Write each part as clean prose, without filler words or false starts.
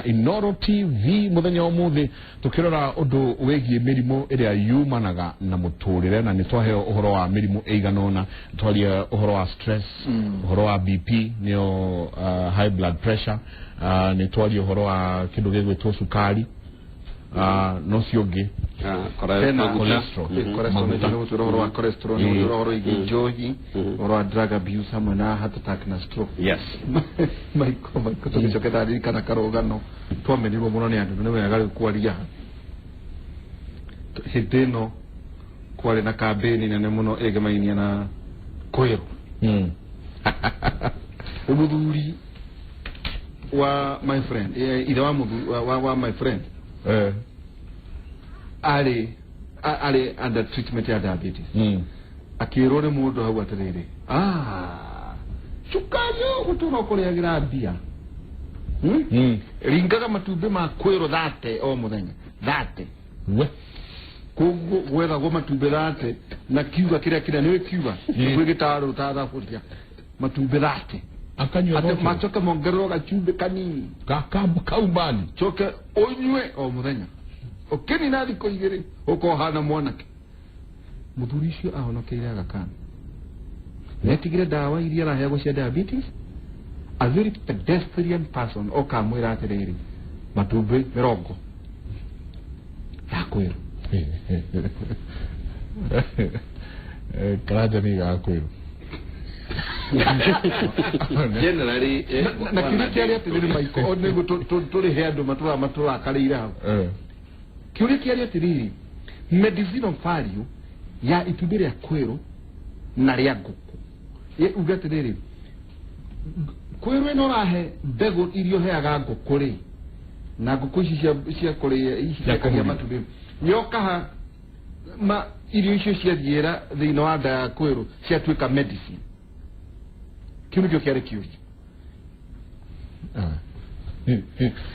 Inoro TV muthenya umuthi tukirora undu wigie mirimu iria yumanaga na muturire na nitwaheo uhoro wa mirimu ĩigana ũna. Twaria uhoro wa stress, uhoro wa BP nio high blood pressure, nitwaria uhoro wa kindu gigwitwo cukari, no cio ũngĩ. Hena cholesterol. Cholesterol. Maguta. Nĩ gũtwĩra ũhoro wa cholesterol, nĩ gũtwĩra ũhoro wĩgiĩ njohi, ũhoro wa drug abuse hamwe na heart attack na stroke. Michael, Michael, tũgĩcoke ndaririkana karũgano twamenirwo mũno nĩ andũ, nĩ wega rĩu kwaria. Hĩndĩ ĩno kwarĩ na kambĩni nene mũno ĩgemainie na kwĩrwo mũthuri wa my friend, ithe wa mũthuri wa my friend arĩ under treatment ya diabetes. Akĩrwo nĩ mũndũ hau atĩrĩrĩ, "Ah, cukari ũgũtũra ũkũrĩagĩra mbia. Ringaga matumbĩ ma kwĩrwo 30 o mũthenya, 30." We. Koguo gwethagwo matumbĩ 30 na kiuga kĩrĩa kĩrĩa nĩwe kiuga gwĩ gĩtarũ ta thaburia, matumbĩ 30. Akanyua atĩ no macoke mongererwo gacumbĩ kanini. Kaumbani. Coke ũnyue o mũthenya, ũkĩnina thikũ 2 ũkohana mwanake. Mũthuri ũcio ahonokeire Aga Khan, netigire ndawa iria araheagwo cia diabetes. A very pedestrian person oka amwĩra atĩrĩrĩ, matumbĩ 20 ya kwĩrwo. Karanja nĩ igakwĩrwo. Generally, Na kĩũria kĩarĩ atĩrĩrĩ, Michael, o nĩguo tũrĩhe andũ matũra matũrakarĩire hau. Kĩũria kĩarĩ atĩrĩrĩ, medicinal value ya itumbĩ rĩa kwĩrũ na rĩa ngũkũ. Uge atĩrĩrĩ, kwĩrũ ĩno ũrahe mbegũ iria ũheaga ngũkũ rĩ, na ngũkũ ici cia kũrĩa ici Cia ciakagia kũhuria. matumbĩ, yokaha ma irio icio ciathiĩra thĩinĩ wa nda ya kwĩrũ ciatuĩka medicine. Kĩu nĩkĩo kĩarĩ kĩũria.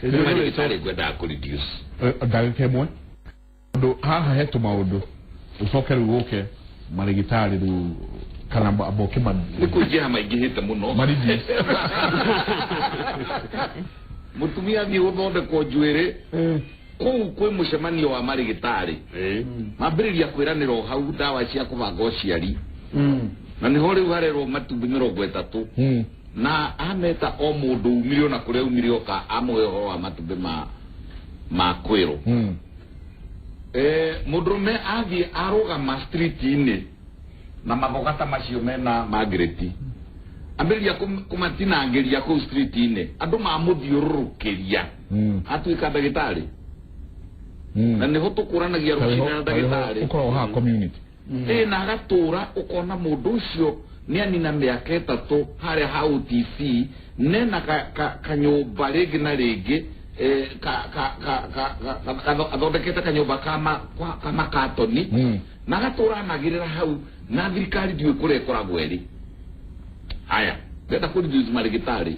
Nĩ marigĩtarĩ ngwendaga kũ reduce. Ndagĩka ĩmwe, tondũ haha he tũmaũndũ ũcoke rĩu ũke marĩgĩtarĩ rĩu kana boke. Nĩ kũingĩha maingĩhĩte mũno. Marigĩ. Mũtumia athiĩ gũthondekwo njuĩrĩ kũu kwĩ mũcemanio wa marĩgĩtarĩ, mambĩrĩria kwĩranĩra o hau ndawa cia kũbanga ũciari, na nĩho rĩu harerwo matumbĩ 30. Na ameta o mũndũ umire ona kũrĩa umire oka amũhe ũhoro wa matumbĩ ma kwĩrwo. Mũndũrũme athiĩ arũgama street-inĩ na mathoga ta macio mena Margaret, ambĩrĩria kũmatinangĩria kũu street-inĩ, andũ mamũthiũrũrũkĩria, atuĩka ndagĩtarĩ. Na nĩho tũkũranagia rũcinĩ na ndagĩtarĩ. Ũkoragwo haha community. Ĩ, na agatũra ũkona mũndũ ũcio nĩ anina mĩaka 3 harĩa ha OTC nena kanyũmba rĩngĩ na rĩngĩ, athondekete kanyũmba ka makatoni na agatũra anagĩrĩra hau, na thirikari ndiũĩ kũrĩa ĩkoragwo ĩrĩ. Haya, ndenda kũ reduce marĩgĩtarĩ.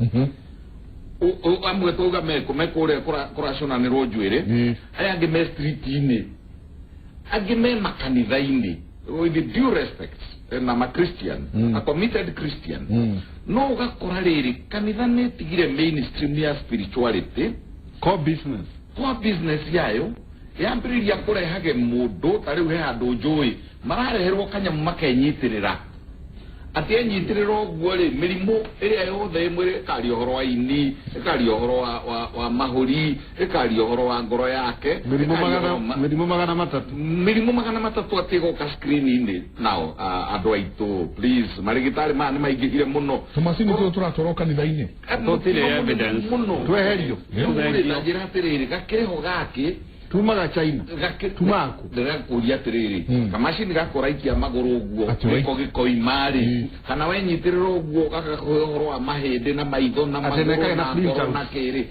Amwe twauga mekũ mekũrĩa kũraconanĩrwo njuĩrĩ, aya angĩ me street-inĩ, angĩ me makanitha-inĩ, with due respect, na ma Christian, a committed Christian. No ũgakora rĩrĩ kanitha nĩ ĩtigire mainstream ya spirituality. Core business. Kwa business yayo yambĩrĩria kũrehage mũndũ. Ta rĩu he handũ njũĩ marareherwo kanyamũ makenyitĩrĩra, atĩ enyitĩrĩra ũguo rĩ, mĩrimũ ĩrĩa yothe ĩ mwĩrĩ ĩkaria ũhoro wa ini, ĩkaria ũhoro wa mahũri, ĩkaria ũhoro wa ngoro yake. Mĩrimũ ĩkaria magana ũhoro mĩrimũ 300. Mĩrimũ 300 atĩ ĩgoka screen-inĩ. Nao andũ aitũ, please, marĩgĩtarĩ maya nĩ maingĩhire mũno. Tũmacini tũtũ tũratwarwo kanitha-inĩ. Tũtirĩ evidence. Mũno. Tweherio. Rĩu na njĩra atĩrĩrĩ, gakĩrĩ ho gakĩ Tumaga China. Gakĩ Tumaga kũ? Ndĩrakũria atĩrĩrĩ, kamacini gakũraikia magũrũ ũguo, Atĩ gĩko gĩkoima rĩ, kana wenyitĩrĩra ũguo gagakũhe ũhoro wa mahĩndĩ na maitho na Atĩ magũrũ nekae na na ngoro printouts. na kĩrĩ.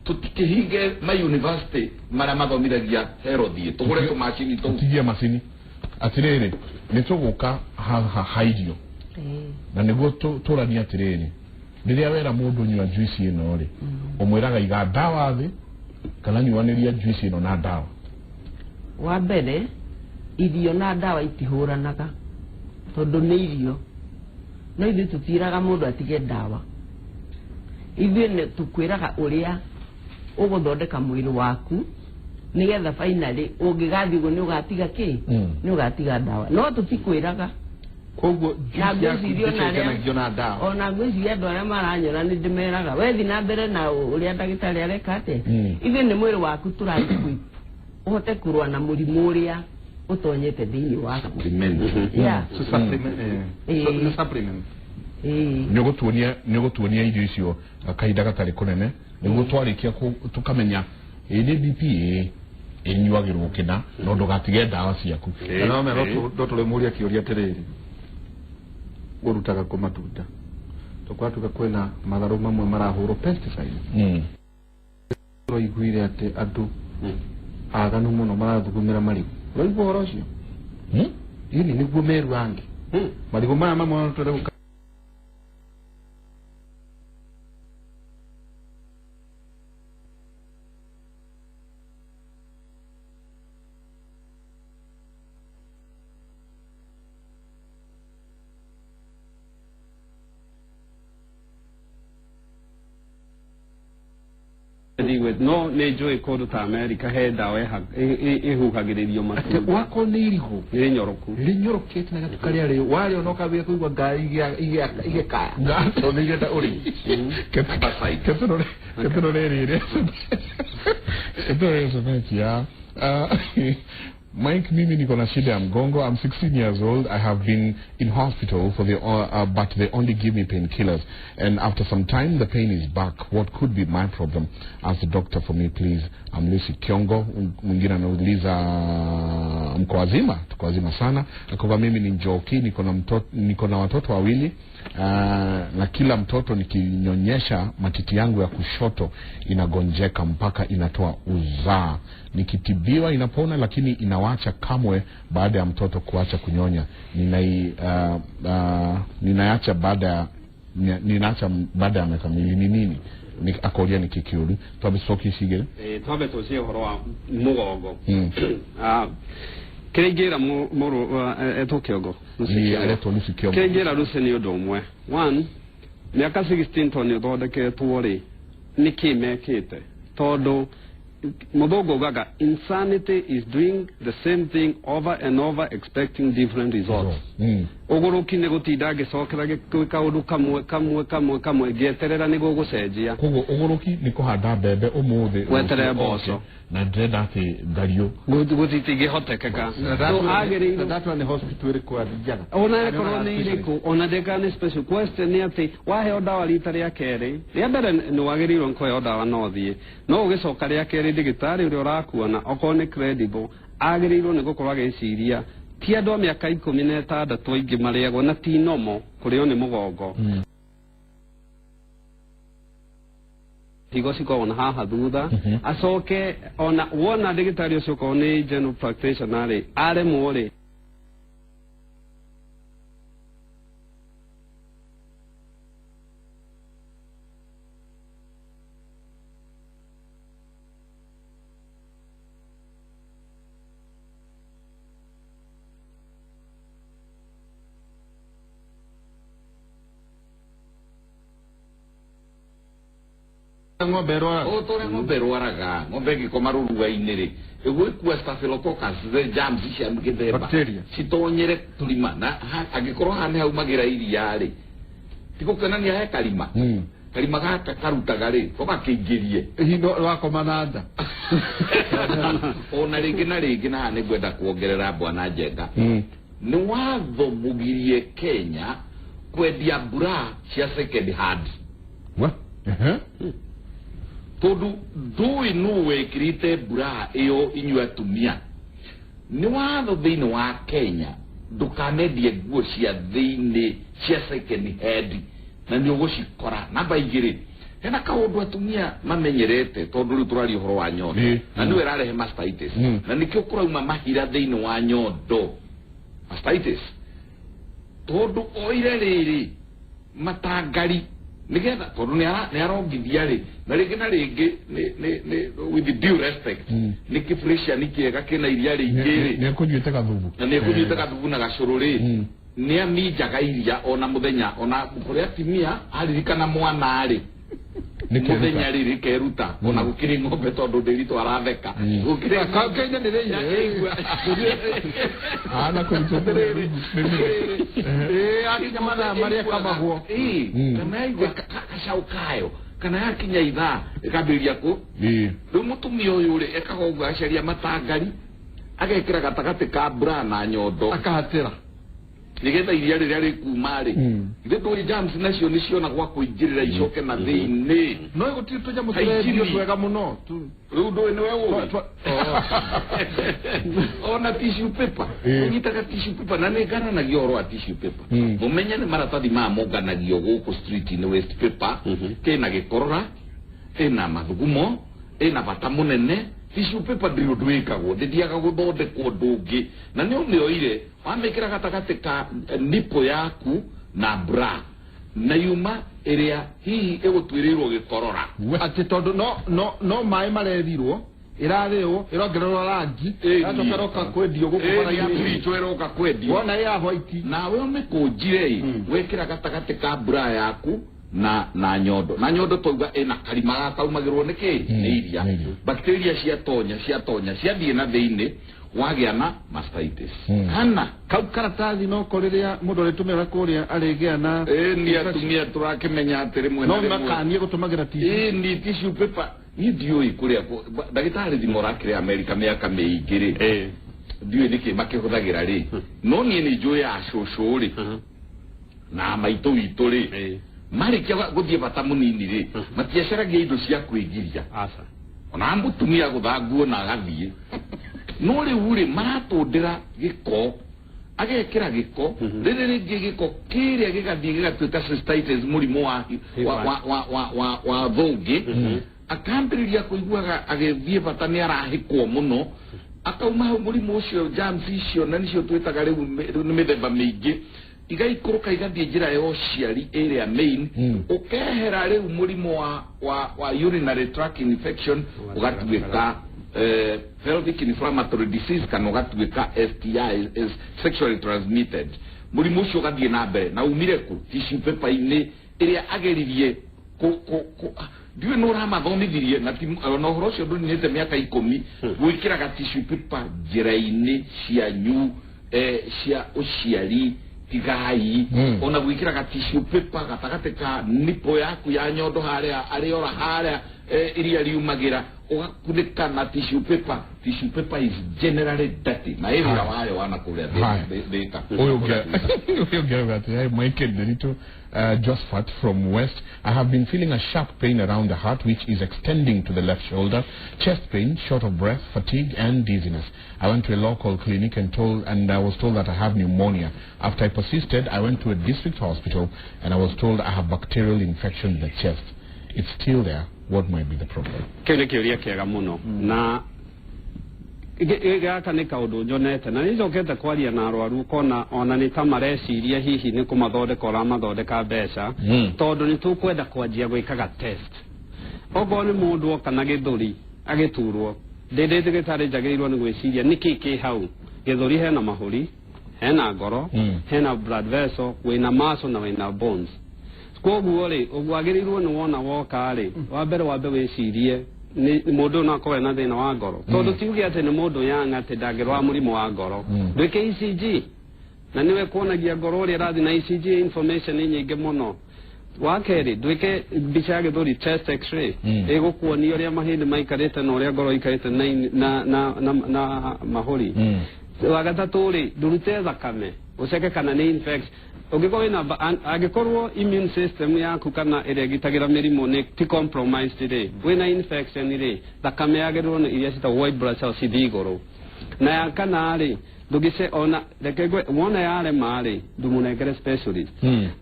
Tũtikĩhinge ma university marĩa mathomithagia herothi, tũgũre tũmacini tũu. Tũtigie macini. Atĩrĩrĩ, nĩ tũgũka haha ha irio na nĩguo tũranie atĩrĩrĩ, rĩrĩa wera mũndũ nyua juice ĩno rĩ, ũmwĩraga iga ndawa thĩ kana nyuanĩria juice ĩno na ndawa? Wa mbere, irio na ndawa itihũranaga tondũ nĩ irio, no ithuĩ tũtiraga mũndũ atige ndawa. Ithuĩ nĩ tũkwĩraga ũrĩa Ũgũthondeka mwĩrĩ waku nĩgetha finally ũngĩgathiĩ ũguo nĩ ũgatiga kĩ? Nĩ ũgatiga ndawa, no tũtikwĩraga. Koguo Na juice yaku ngwĩciria ona arĩa- ndĩcenjanagio na ndawa. Ona ngwĩciria andũ arĩa maranyona nĩ ndĩmeraga wethi na mbere na ũrĩa ndagĩtarĩ areka atĩa. Ithuĩ nĩ mwĩrĩ waku tũra equip ũhote kũrũa na mũrimũ ũrĩa ũtonyete thĩinĩ waku. Supplement. Yeah. So supplement, so nĩ supplement. Ĩĩ. Nä å gå tuonia irio icio kahinda gatarä kå nene nĩguo twarĩkia tũkamenya ĩ nĩ BP ĩ ĩnyuagĩrwo kĩna no ndũgatige ndawa ciaku. Na no mena no tũrĩmũria kĩũria atĩrĩrĩ, ũrutaga kũ matunda? Tũkwatuga kwĩna matharũ mamwe marahũrwo pesticides. Ũraiguire atĩ andũ aganu mũno marathugumĩra marigũ? Ũraigua ũhoro ũcio? Ini nĩguo meru angĩ marigũ maya mamwe twende gũka. Ndigwe no nä njå kå ndå ta Amerika he ndawa ĩhuhagĩrĩrio Atĩ matunda. Wakorwo nĩ irigũ nĩ nyoroku. Rĩnyorokete na gatuka rĩarĩo warĩo no kambia kũigua ngari igĩkaya tondũ nĩ irenda ũrĩ. Ketũrore rĩrĩ, ketũrore SMS ya Mike, mimi niko na shida ya mgongo. I'm 16 years old. I have been in hospital for the but they only give me painkillers, and after some time the pain is back. What could be my problem? Ask the doctor for me, please. I'm Lucy Kiongo. Mwingine anauliza, mko wazima? Tuko wazima sana. Akoba mimi ni Njoki, niko na mtoto, niko na watoto wawili na kila mtoto nikinyonyesha matiti yangu ya kushoto inagonjeka mpaka inatoa uzaa. Nikitibiwa inapona, lakini inawacha kamwe baada ya mtoto kuacha kunyonya. Ninaacha baada ya ninaacha baada ya miaka 2. Ni nini? Ni akoria ni kikiuru twambe tucokie ici igĩrĩ. Twambe tũcie ũhoro wa mũgongo. Kĩrĩa ingĩra mũrũ etwo Kĩongo. Lucy Ni Kĩongo. aretwo Lucy Kĩongo. Kĩrĩa ingĩra Lucy nĩ ũndũ ũmwe. One, mĩaka 16 tondũ nĩ ũthondeketwo rĩ, nĩ kĩ mekĩte? Tondũ mũthũngũ augaga insanity is doing the same thing over and over expecting different results. Ũgũrũki nĩ gũtinda ngĩcokera kaũndũ kamwe kamwe kamwe kamwe ngĩeterera nĩguo gũcenjia. Koguo ũgũrũki nĩ kũhanda mbembe ũmũthĩ, Weterere rũciũ mboco. oke, na ndĩrenda atĩ ngariũ. Gũtingĩhotekeka. So agĩrĩirwo Ndatwa nĩ hospital ĩrĩkũ athiaga? Ona ĩkorwo nĩ irĩkũ, ona ndĩka nĩ special question nĩ atĩ waheo ndawa rita rĩa kerĩ, rĩa mbere nĩ wagĩrĩirwo nĩ kũheo ndawa no ũthiĩ, no ũgĩcoka rĩa kerĩ ndagĩtarĩ ũrĩa ũrakuona okorwo nĩ credible agĩrĩirwo nĩ gũkorwo agĩciria ti andũ a mĩaka 16 aingĩ marĩagwo na ti nomo kũrĩo nĩ mũgongo. Higo cikoragwo na haha thutha. Acoke ona wona ndagĩtarĩ ũcio okorwo nĩ general practitioner rĩ, aremwo rĩ, Ng'ombe ĩrwaraga. O ta ũrĩa ng'ombe ĩrwaraga, ng'ombe ĩngĩkoma rũrua-inĩ rĩ, ĩgũgĩkua staphylococcus, the germs cia gĩthemba Bacteria. citonyere tũrima na angĩkorwo haha nĩ haumagĩra iria rĩ, ti gũkenania he karima. Karima gaka karutaga rĩ, ko gakĩingĩrie. Hindo wakoma na nda. Ona rĩngĩ na rĩngĩ na haha nĩ ngwenda kuongerera bwana Njenga, nĩ watho mũgirie Kenya kwendia bra cia second hand. Wa? Ehe. Tondũ ndũĩ nũ wekĩrĩte bra ĩyo. Inyuĩ atumia, nĩ watho thĩinĩ wa Kenya ndũkanendie nguo cia thĩinĩ cia second hand na nĩ ũgũcikora. Namba 2, hena kaũndũ atumia mamenyerete tondũ rĩu tũraria ũhoro wa nyondo na nĩwe ĩrarehe mastitis na nĩkĩo kũrauma mahira thĩinĩ wa nyondo, mastitis, tondũ oire rĩrĩ matangari nigetha tondũ nĩ arongithia rĩ, na rĩngĩ na rĩngĩ nĩ with due respect nĩ kĩfreshian kĩega kĩna iria rĩingĩ rĩ. Nĩ ekũnyuĩte gathubu. Na nĩ ekũnyuĩte gathubu na gacũrũ rĩ, nĩ aminjaga iria ona mũthenya ona kũrĩ atimia aririkana mwana rĩ. Mũthenya rĩ rĩkeruta ona gũkĩrĩ ng'ombe tondũ ndĩritũ aratheka gũkĩrĩ Kenya nĩ rĩire. Ana kũrutwo. Ĩĩ, akinya mathaa marĩa kamagwo. Ĩĩ, kana yaigua gacaũ kayo kana yakinya ithaa ĩkambĩrĩria kũ rĩu mũtumia ũyũ rĩ ekaga ũguo agacaria matangari agekĩra gatagatĩ ka bra na nyondo Akahatĩra. Nĩgetha iria rĩrĩa rĩkuma rĩ, githĩ ndũĩ germs nacio nĩciona gwa kũingĩrĩra icoke na thĩinĩ. No gũtirĩ tũnyamũ Hygiene. tũrendio twega mũno. Rĩu ndũĩ nĩwe ũĩ ona tissue paper, ũnyitaga tissue paper na nĩ ngaranagia ũhoro wa tissue paper. Mũmenye nĩ maratathi maya monganagio gũkũ street-inĩ, waste paper kĩna gĩkorora, ĩna mathugumo, ĩna bata mũnene. Tissue paper ndĩrĩ ũndũ ĩkagwo, ndĩthiaga gũthondekwo ũndũ ũngĩ na nĩ ũmĩoire wamĩkĩra gatagatĩ ka nipple yaku na bra na yuma ĩrĩa hihi ĩgũtuĩrĩirwo gĩkorora. Atĩ tondũ no maĩ marerirwo ĩrarĩo ĩrongererwo rangi, ĩracoka ĩroka kwendio gũkũ bara-inĩ. Bleach ĩroka kwendio. Wona ĩ ya white. Nawe ũmĩkũnjire ĩ, wekĩra gatagatĩ ka bra yaku na nyondo, na nyondo twauga ĩna karima gakaumagĩrwo nĩ kĩ? Nĩ iria. Nĩ iria. Bacteria ciatonya ciatonya ciathiĩ na thĩinĩ wagĩa na mastitis kana Kau karatathi noko rĩrĩa mũndũ arĩtũmĩra kũrĩa arĩgĩa na ĩ ni atumia tũrakĩmenya atĩ rĩmwe no na rĩmwe makanie gũtũmagĩra tissue. Ĩ ni tissue paper niĩ ndiũĩ kũrĩa ndagĩtarĩ thimo ũrakĩrĩ Amerika mĩaka mĩingĩ rĩ, ndiũĩ nĩkĩ makĩhũthagĩra rĩ, no niĩ nĩ njũĩ ya cũcũ rĩ na maitũ witũ rĩ, marĩkia gũthiĩ bata mũnini rĩ, matiacaragia indo cia kwĩgiria. Aca. Ona mũtumia gũtha nguo na agathiĩ, no rĩu rĩ maratũndĩra gĩko, agekĩra gĩko rĩrĩ rĩngĩ, gĩko kĩrĩa gĩgathiĩ gĩgatuĩka cystitis, mũrimũ wa thũngĩ, akambĩrĩria kũiguaga agĩthiĩ bata nĩ arahĩkwo mũno, akauma hau mũrimũ ũcio, germs icio na nĩcio twĩtaga rĩu nĩ mĩthemba mĩingĩ, igaikũrũka igathiĩ njĩra ya ũciari ĩrĩa main, ũkehera rĩu mũrimũ wa urinary tract infection, ũgatuĩka pelvic inflammatory disease kana ũgatuĩka STI, is sexually transmitted. Mũrimũ ũcio ũgathiĩ na mbere na umire kũ? Tissue paper-inĩ ĩrĩa ageririe kũ ndiũĩ nĩ ũramathomithirie na na ũhoro ũcio ndũninĩte mĩaka 10 gwĩkĩraga tissue paper njĩra-inĩ cianyu cia ũciari, tigai. Ona gwĩkĩraga tissue paper gatagatĩ ka nipple yaku ya nyondo harĩa arĩora harĩa iria riumagĩra, ũgakunĩka na tissue paper. Tissue paper is generally dirty na ĩ wĩra wayo wana kũrĩa Haya. thĩka. Ũyũ ũngĩ arauga atĩ, "Hi, Mike Nderitu, Josephat from West. I have been feeling a sharp pain around the heart which is extending to the left shoulder, chest pain, short of breath, fatigue and dizziness. I went to a local clinic and I was told that I have pneumonia. After I persisted, I went to a district hospital and I was told I have bacterial infection in the chest. It's still there. What might be the problem?" Kĩu nĩ kĩũria kĩega mũno na gaka nĩ kaũndũ nyonete na nĩ njokete kwaria na arwaru kona ona nĩ ta mareciria hihi nĩ kũmathondeka ũramathondeka mbeca, tondũ nĩ tũkwenda kwanjia gwĩkaga test. Okorwo nĩ mũndũ oka na gĩthũri agĩturwo, ndĩ ndagĩtarĩ njagĩrĩirwo nĩ gwĩciria nĩkĩ kĩ hau gĩthũri. Hena mahũri, hena ngoro, hena blood vessel, wĩna muscle na wĩna bones. Koguo rĩ, ũguo agĩrĩirwo nĩ wona woka rĩ, wa mbere wambe wĩcirie nĩ mũndũ ũyũ no akorwo ena thĩna wa ngoro, tondũ tiuge atĩ nĩ mũndũ young atĩ ndangĩrwara mũrimũ wa ngoro. Ndwĩke ECG na nĩwe kuonagia ngoro ũrĩa ĩrathiĩ na ECG information nyingĩ mũno. Wa kerĩ, ndwĩke mbica ya gĩthũri, chest x-ray, ĩgũkuonia ũrĩa mahĩndĩ maikarĩte na ũrĩa ngoro ikarĩte na mahũri. Wa gatatũ rĩ, ndũrute thakame ũceke kana nĩ infection ũngĩkorwo wĩna angĩkorwo immune system yaku kana ĩrĩa ĩgitagĩra mĩrimũ nĩ ti compromised rĩ, wĩna infection rĩ, thakame yagĩrĩirwo nĩ iria citagwo white blood cells cithiĩ igũrũ. Na ya kana rĩ, ndũgĩce ona reke ngwe wona yarema rĩ, ndũmũnengere specialist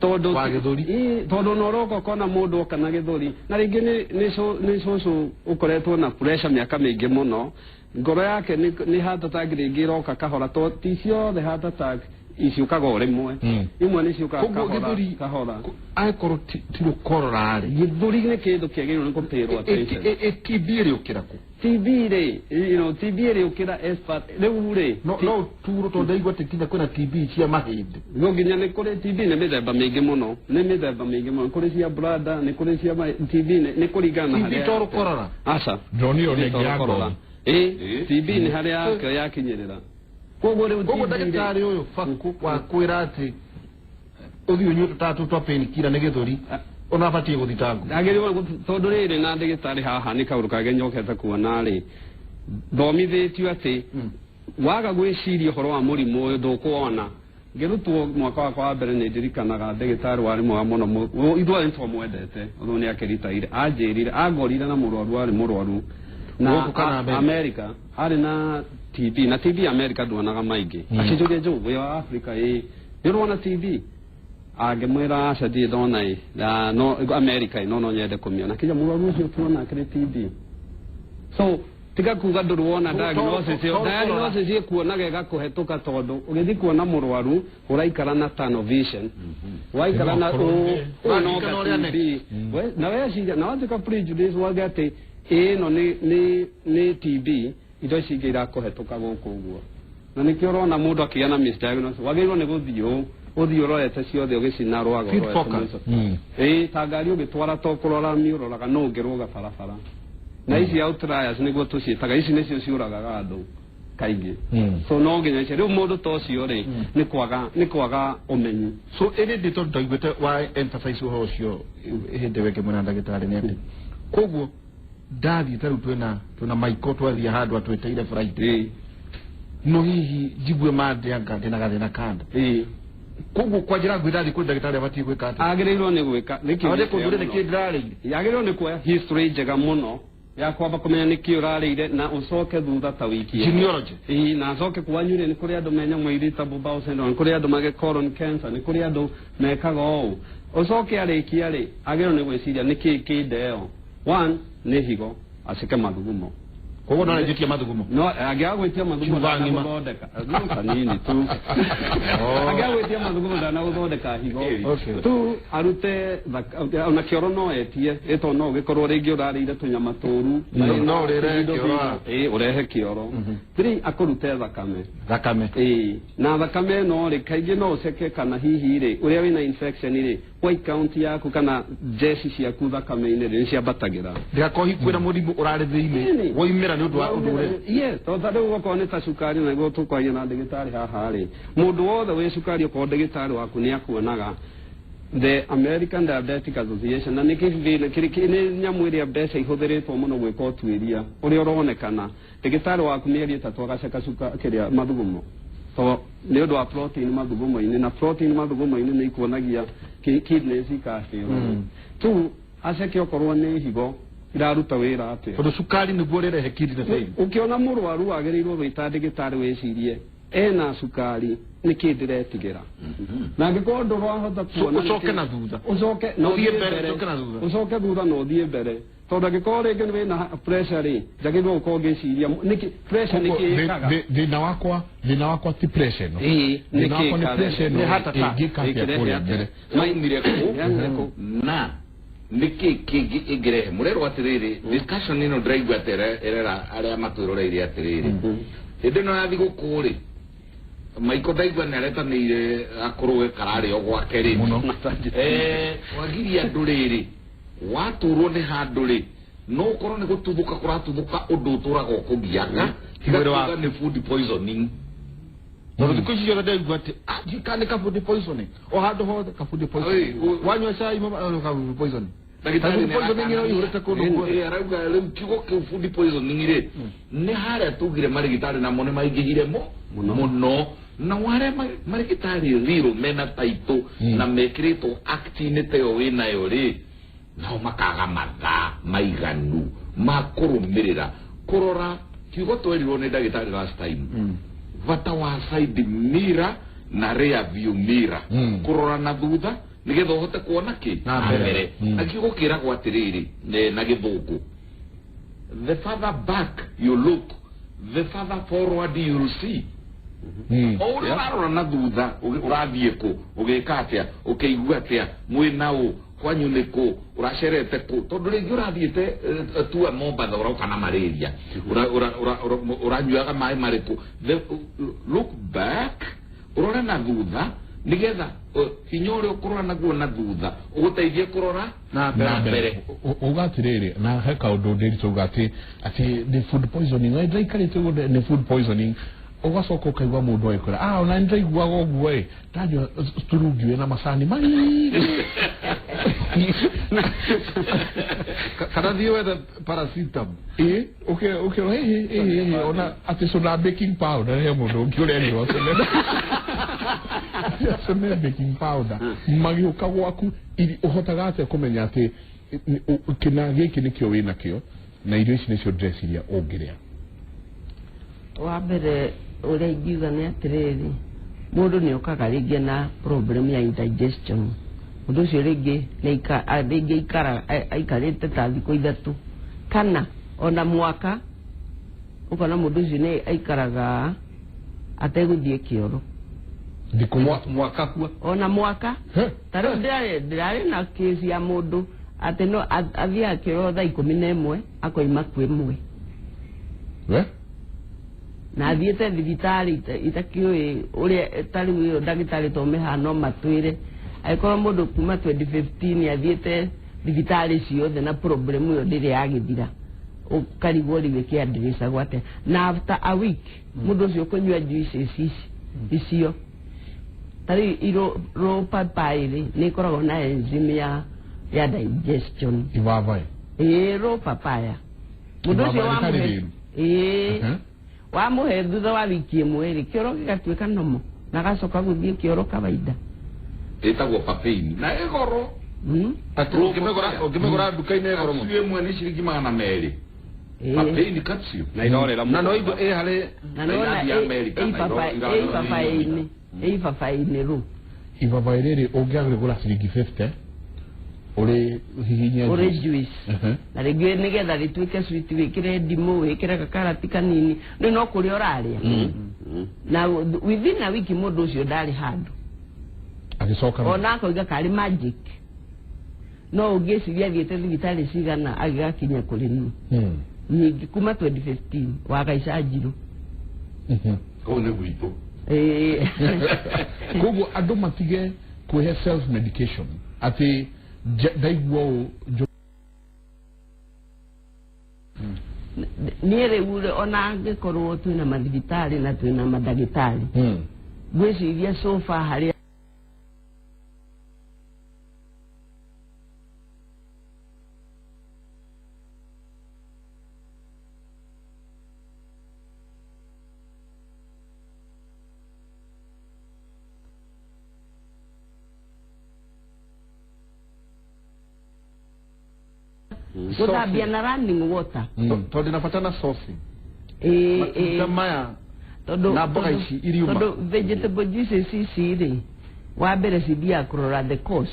tondũ Wa gĩthũri. Ĩ, tondũ na ũroka ũkona mũndũ oka na gĩthũri na rĩngĩ nĩ cũcũ ũkoretwo na pressure mĩaka mĩingĩ mũno, ngoro yake nĩ heart attack rĩngĩ ĩroka kahora, to ti ciothe heart attack iciũkaga o rĩmwe, imwe nĩ ciũkaga Koguo kahora gĩthũri kahora. Angĩkorwo ti rũkorora rĩ, Gĩthũri nĩ kĩndũ kĩagĩrĩirwo nĩ kũpĩrwo attention. TB ĩrĩũkĩra kũ? TB rĩ, TB ĩrĩũkĩra expert rĩu rĩ. No turo tondũ ndaigua atĩ nginya kwĩna TB cia mahĩndĩ. No nginya nĩ kũrĩ TB nĩ mĩthemba mĩingĩ mũno, nĩ mĩthemba mĩingĩ mũno, kũrĩ cia bladder, nĩ kũrĩ cia TB nĩ kũringana na TB harĩa to rũkorora. Aca. Ndĩronire ona Ti to ĩngĩ ya rũkorora. ngothi. Ĩ, TB nĩ harĩa yakinyĩrĩra. Koguo rĩu Koguo TB rĩ- ndagĩtarĩ ũyũ baku wa kwĩra atĩ ũthiĩ ũnyue tũtatũ twa painkiller nĩ gĩthũri ũnabatiĩ gũthitangwo. Agĩrĩirwo tondũ rĩrĩ na ndagĩtarĩ haha nĩ kaũndũ kangĩ nyokete kuona rĩ, thomithĩtio atĩ waga gwĩciria ũhoro wa mũrimũ ũyũ ndũkuona. Ngĩrutwo mwaka wakwa wa mbere nĩ ndirikanaga ndagĩtarĩ warĩ mwega mũno, ithuothe nĩ twamwendete, ũthũ nĩ akĩritaire, anjĩrire, angorire na mũrwaru warĩ mũrwaru na Gũkũ kana America? America, arĩ na TB, na TB America nduonaga maingĩ. Akĩnjũria, Joe, wĩ wa Africa, ĩ nĩ ũrona TB? Angĩmwĩra aca ndirĩ ndona ĩ, na no America ĩ, no nyende kũmĩona. Akĩnjĩra mũrwaru ũcio tuona akĩrĩ TB. So tiga kuga ndũrĩ diagnosis ĩyo, diagnosis ĩkuonaga ĩgakũhetũka tondũ ũgĩthiĩ kuona mũrwaru ũraikara na tunnel vision, waikara na Ĩno ũũ no Ũraririkana ũrĩa TB. Na weciria na watuĩka prejudice wage atĩ ĩno nĩ TB, indo ici ingĩ irakũhetũka gũkũ ũguo, na nĩkĩo ũrona mũndũ akĩgĩa na misdiagnosis. Wagĩrĩirwo nĩ gũthiĩ ũũ, ũthiĩ ũrorete ciothe ũgĩcina rwago Field ũrorete focus. mũico. Ĩĩ, ta ngari ũgĩtwara to kũrora mi ũroraga no ũngĩrũga barabara, na ici outliers nĩguo tũciĩtaga, ici nĩcio ciũragaga andũ kaingĩ. So no nginya icio rĩu mũndũ ta ũcio rĩ, nĩ kwaga ũmenyi. So ĩrĩ ndĩ tondũ ndaiguĩte wa emphasize ũhoro ũcio hĩndĩ ĩyo ĩngĩ mwena ndagĩtarĩ nĩ atĩ koguo ndathiĩ ta rĩu twĩna Michael twathiĩ handũ atwĩtĩire Friday, no hihi njigue mandĩanga ndĩna gathĩna kanda, koguo kwa njĩra nguhĩ ndathiĩ kũrĩ ndagĩtarĩ abatiĩ gwĩka atĩa? Agĩrĩirwo nĩ gwĩka nĩ Abatiĩ kĩũria kũnjũria kĩega nĩkĩ mũno. ndĩrarĩire. Yagĩrĩirwo nĩ kuoya history njega mũno ya kwamba kũmenya nĩkĩ ũrarĩire, na ũcoke thutha ta wiki ĩmwe. Genealogy. Ĩĩ, na acoke kwanyu rĩ, nĩ kũrĩ andũ me nyamũ irritable bowel syndrome, nĩ kũrĩ andũ mage colon cancer, nĩ kũrĩ andũ mekaga ũũ. Ũcoke arĩkia rĩ, agĩrĩirwo nĩ gwĩciria nĩkĩ kĩ nda ĩyo. One nĩ higo, acike mathugumo. Koguo no njĩtie mathugumo? No angĩaga gwĩtia mathugumo Kiuga ng'ima. ndanagũthondeka no kanini tu. Angĩaga gwĩtia mathugumo ndanagũthondeka higo. Tu arute ona kĩoro no etie ĩto no ũgĩkorwo rĩngĩ ũrarĩire tũnyama tũru. No ũrĩre kĩoro. Ĩĩ, ũrehe kĩoro. Three, akũrute thakame. Thakame. Ĩĩ, na thakame ĩno rĩ, kaingĩ no ũceke kana hihi rĩ, ũrĩa wĩna infection rĩ, white count yaku kana jeshi ciaku thakame-inĩ rĩ, nĩ ciambatagĩra. Ndigakorwo hihi kwĩna mũrimũ ũrarĩ thĩinĩ Ĩni. woimĩra nĩ ũndũ wa ũndũ ũrĩa. Yes, tondũ ta rĩu okorwo nĩ ta cukari, na nĩguo tũkwaria na ndagĩtarĩ haha rĩ, mũndũ wothe wĩ cukari, okorwo ndagĩtarĩ waku nĩ akuonaga, the American Diabetic Association, na nĩ kĩthĩna nĩ nyamũ ĩrĩa mbeca ihũthĩrĩtwo mũno gwĩka ũtuĩria ũrĩa ũronekana, ndagĩtarĩ waku mĩeri 3 agaceka cuka kĩrĩa mathugumo, to nĩ ũndũ wa protein mathugumo-inĩ, na protein mathugumo-inĩ nĩ ikuonagia kidneys ikafail. Tu aceke okorwo nĩ higo iraruta wĩra atĩa. Tondũ cukari nĩguo ũrĩrehe kidney failure. Ũkĩona mũrwaru wagĩrĩirwo gwĩta ndagĩtarĩ wĩcirie ena cukari nĩkĩ ndĩretigĩra, na angĩkorwo ndũrahota kuona ũcoke nĩkĩ- na thutha. Ũcoke na Ũthiĩ ũthiĩ mbere, mbere, ũcoke na thutha. Ũcoke thutha na ũthiĩ mbere, tondũ angĩkorwo rĩngĩ nĩ wĩna pressure rĩ, njagĩrĩirwo gũkorwo ngĩciria nĩkĩ pressure nĩkĩ ĩkaga. Thĩna wakwa ti pressure ĩno. Ĩĩ, Thĩna nĩkĩ wakwa nĩ ĩkaga? pressure ĩno Nĩ heart attack. ĩngĩka atĩa Ĩkĩrehe kũrĩa atĩa? mbere? Yaumire kũ? Yaumire kũ? Na nĩkĩ kĩngĩ ĩngĩrehe mũrerwo atĩrĩrĩ, discussion ĩno ndĩraigua atĩ ĩrera arĩa matwĩroreire atĩrĩrĩ, hĩndĩ ĩno ya thigũkũ rĩ, Maiko ndaigua nĩ aretanĩire akũrũwe kararĩo gwake rĩ. Mũno. Wagiria andũ rĩrĩ watũrwo nĩ handũ rĩ, no ũkorwo nĩ gũtuthũka kũratuthũka ũndũ ũtũraga ũkũgiaga tiga Mwĩrĩ waku. kuga nĩ food poisoning. Tondũ thikũ ici ciothe ndaigua atĩ kana nĩ ka food poisoning o handũ hothe, ka food poisoning. Oi, Wanyua cai ka food poisoning. Ndagĩtarĩ Food poisoning ĩyo ĩihũrĩte kũndũ guothe. Arauga rĩu kiugo kĩu food poisoning rĩ, nĩ harĩa tugire marĩgĩtarĩ namo nĩ maingĩhire mo Mũno. Mũno, na warĩa marĩgĩtarĩ riro mena taitũ na mekĩrĩtwo act-inĩ ta ĩyo wĩnayo rĩ, nao makaga mathaa maiganu ma kũrũmĩrĩra kũrora kiugo twerirwo nĩ ndagĩtarĩ last time, bata wa side mirror na rear view mirror, kũrora na thutha nigetha ũhote kuona kĩ Na mbere. Na kiugo kĩragwo atĩrĩrĩ na gĩthũngũ, the further back you look, the further forward you'll see. O ũrĩa ũrarora na thutha, ũrathiĩ kũ, ũgĩka atĩa, ũkĩigua atĩa, mwĩna ũ. Kwanyu nĩ kũ? Ũracerete kũ? Tondũ rĩngĩ ũrathiĩte tua Mombatha, ũroka na malaria. Ũranyuaga maĩ marĩkũ? Look back, ũrore na thutha, nĩgetha hinya ũrĩa ũkũrora naguo na thutha ũgũteithie kũrora na mbere. Uga atiriri, na he kaundu ndĩritũ uga atĩ nĩ food poisoning, na ndaikarĩte ũguo nĩ food poisoning. Ũgacoka ũkaigua mũndũ agĩkwĩra, ah, ona nĩndaiguaga ũguo ĩ, ndanyua turungi wĩna macani maingĩ. Kana thiĩ wethe paracetamol. Ĩ, ũkĩrwo ĩhĩ ĩhĩ ĩhĩ, ona atĩ cũna baking powder, he mũndũ ũngĩ ũrerirwo acũne baking powder. Magĩũka gwaku, ũhotaga atĩa kũmenya atĩ kĩna gĩkĩ nĩkĩo wĩnakĩo na irio ici nĩcio ndĩreciria ũngĩrĩa? Wa mbere ũrĩa ingiuga nĩ atĩrĩrĩ, mũndũ nĩ okaga rĩngĩ na problem ya indigestion. Mũndũ ũcio rĩngĩ rĩngĩ aikarĩte ta thikũ 3 kana ona mwaka, ũkona mũndũ ũcio nĩ aikaraga ategũthiĩ kĩoro. Thikũ Mwaka kua. Ona mwaka. He. Ta rĩu ndĩrarĩ na case ya mũndũ atĩ no athiaga kĩoro thaa 11 akoima kwĩ 1. We? Na athiĩte thibitarĩ itakĩũĩ ũrĩa, ta rĩu ĩyo ndagĩtarĩ to mĩhano matwĩre. Angĩkorwo mũndũ kuma 2015 athiĩte thibitarĩ ciothe na problem ĩyo ndĩrĩ yagĩthira, ũkarigwo rĩu ĩkĩandiricagwo atĩa. Na after a week mũndũ ũcio kũnyua juices icio, ta rĩu raw papai rĩ, nĩ ĩkoragwo na enzyme ya digestion. Ibabaĩ. Ĩĩ, raw papaya. Mũndũ ũcio Ibabaĩ rĩtarĩ wamũhe rĩru. Ĩĩ. Wamũhe thutha wa wiki ĩmwe rĩ, kĩoro gĩgatuĩka nomo na agacoka gũthiĩ kĩoro kawaida. Ĩtagwo papain na ĩgoro. Atĩ ũngĩmĩgũra nduka-inĩ ĩgoro mũno. Capsule ĩmwe nĩ ciringi 200. Ĩĩ. Papain capsule. Na irorĩra Na no igo ĩ harĩ Na nona Irathi ya Amerika, na ĩ ibabaĩ-inĩ rũ. Ibabaĩ rĩrĩ ũngĩagĩrĩgũra ciringi 50 ũrĩ hihinye Ũrĩ juice. juice. Na rĩngĩ nĩgetha rĩtuĩke sweet wĩkĩre ndimũ, wĩkĩre gakarati kanini, rĩu no kũrĩa ũrarĩa. Na within a week mũndũ ũcio ndarĩ handũ. Agĩcoka Ona akoiga karĩ magic. No ũngĩciria athiĩte thibitarĩ cigana agĩgakinya kũrĩ niĩ. Nyingĩ kuma 2015 wagaica njirũ. Kũu nĩ gwitũ. Ĩĩ. Koguo andũ matige kwĩhe self medication atĩ ndaigua ũũ Niĩ rĩu rĩ, ona angĩkorwo twĩna mathibitarĩ na twĩna mandagĩtarĩ, ngwĩciria so far harĩa gũthambia na running water. Tondũ na bata na sourcing. Ĩĩ, Matunda ĩĩ. maya Tondũ na mboga ici iriuma. Tondũ vegetable juices ici rĩ, wa mbere cithiaga kũrora the cause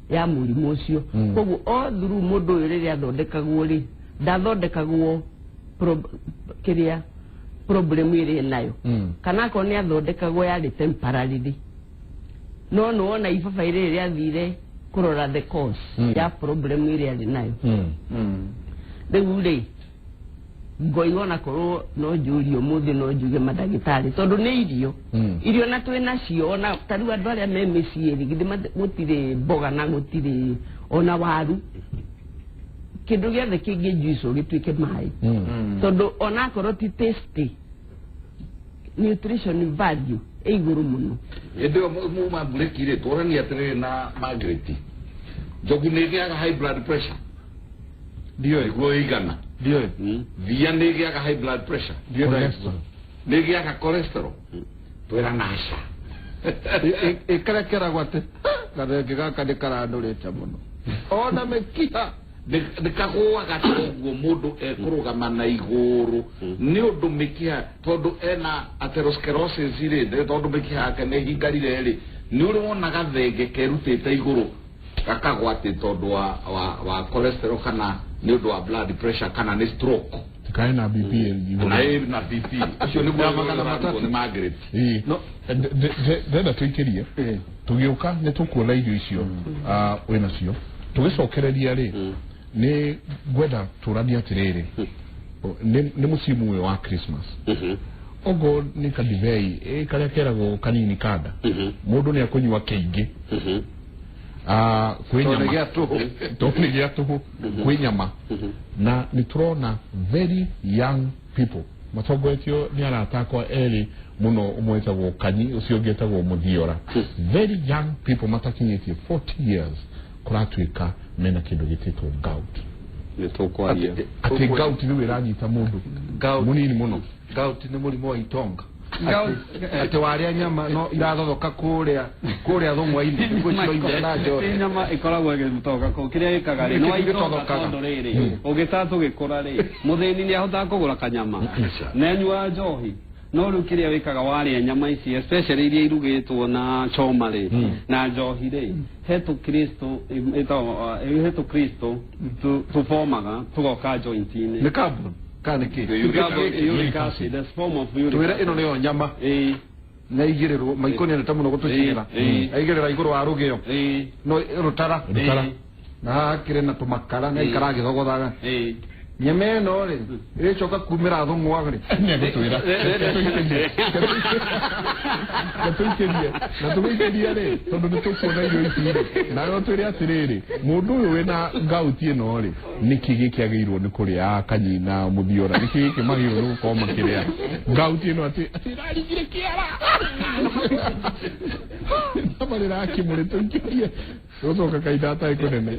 ya mũrimũ ũcio. Koguo all through mũndũ ũyũ rĩrĩa athondekagwo rĩ, ndathondekagwo kĩrĩa problem ĩrĩa nayo. Kana akorwo nĩ athondekagwo yarĩ temporarily. No nĩ wona ibabaĩ rĩrĩ rĩathire kũrora the cause ya problem ĩrĩa arĩ nayo. Rĩu rĩ, ngoiga ona korwo no njũrie ũmũthĩ no njuge mandagĩtarĩ, tondũ nĩ irio. Irio na twĩ nacio, ona ta rĩu andũ arĩa me mĩciĩ rĩ, githĩ gũtirĩ mboga na gũtirĩ ona waru. Kĩndũ gĩothe kĩngĩ juice gĩtuĩke maĩ. Tondũ ona akorwo ti tasty, nutrition value ĩ igũrũ mũno. Hĩndĩ ĩyo muma mburĩki rĩ, tũranie atĩrĩrĩ na Margaret. Njogu nĩ ĩgĩaga high blood pressure. Ndiũĩ. Nĩguo ĩigana. Ndiũĩ. Thia nĩ ĩgĩaga high blood pressure. Ndiũĩ. Cholesterol. Nĩ ĩgĩaga cholesterol. Twĩra na aca. Ĩkarĩa keragwo atĩ gathenge gaka nĩ karanũrĩte mũno. Ona mĩkiha. Nĩ kagũaga toguo mũndũ ekũrũgama na igũrũ nĩ ũndũ mĩkiha, tondũ ena atherosclerosis rĩ, nĩ tondũ mĩkiha yake nĩ ĩhingarire rĩ, nĩ ũrĩ wona gathenge kerutĩte igũrũ gakagwa atĩ tondũ wa cholesterol kana nĩ ũndũ wa blood pressure kana nĩ stroke. Tikae na BP igũrũ. Na ĩ na BP ũcio nĩguo Ya 300. nĩ Margaret. Ĩĩ. No. Ndenda tũikĩrie tũgĩũka nĩ tũkuona irio icio wĩ nacio tũgĩcokereria rĩ nĩ ngwenda tũranie atĩrĩrĩ nĩ mũcimu ũyũ wa Christmas ogo nĩ kadibei karĩa keragwo kanini kanda mũndũ nĩ akũnyua kĩingĩ kwĩ Tondũ nĩ nyama gĩa tũhũ. tondũ nĩ gĩa tũhũ kwĩ nyama na nĩ tũrona very young people matongoretio nĩ arata akwa erĩ mũno ũmwe wĩtagwo Kanyi ũcio ũngĩ etagwo Mũthiora very young people matakinyĩtie 40 years kũratuĩka mena kĩndũ gĩtĩtwo gout. Nĩ tũkwaria. Atĩ gout rĩu ĩranyita mũndũ Gout. mũnini mũno. Gout nĩ mũrimũ wa itonga atĩ warĩa nyama no irathothoka kũrĩa kũrĩa thũng'wa-inĩ nĩguo ciroimĩra na Ti njohi. Nyama ĩkoragwo ĩgĩtoka kũu kĩrĩa ĩkaga rĩ Nĩkĩ no itonga gĩtothokaga? tondũ rĩrĩ ũgĩta tũgĩkũra rĩ mũthĩni nĩ ahotaga kũgũra kanyama na anyuaga njohi no rĩu kĩrĩa wĩkaga warĩa nyama ici especially iria irugĩtwo na choma rĩ na njohi rĩ he tũ ĩtagwo he tũ crystal tũbomaga tũgoka joint-inĩ. Nĩ carbon kana nĩ kĩ? Uric acid, that's form of uric Twĩre acid. ĩno nĩyo nyama Ĩĩ. na igĩrĩrwo maiko nĩ endete mũno gũtũcinĩra aigĩrĩra igũrũ wa rũgĩo no rũtara Rũtara. Na haha hakĩrĩ na tũmakara na aikara agĩthogothaga nyama ĩno rĩ ĩrĩcoka kumĩra thũng'wa rĩ. Nĩ egũtwĩra tũikĩrie na tũgĩikĩrie rĩ tondũ nĩ tũkuona irio ici rĩ nawe ũtwĩre atĩrĩrĩ mũndũ ũyũ wĩna ngauti ĩno rĩ nĩkĩ gĩkĩ agĩrĩirwo nĩ kũrĩa Kanyi na Mũthiora nĩkĩ gĩkĩ magĩrĩirwo nĩ gũkorwo makĩrĩa ngauti ĩno atĩ atĩ ĩraringire kĩara nama rĩrakĩmũrĩ tũikĩrie tũgũcoka kahinda hatarĩ kũnene.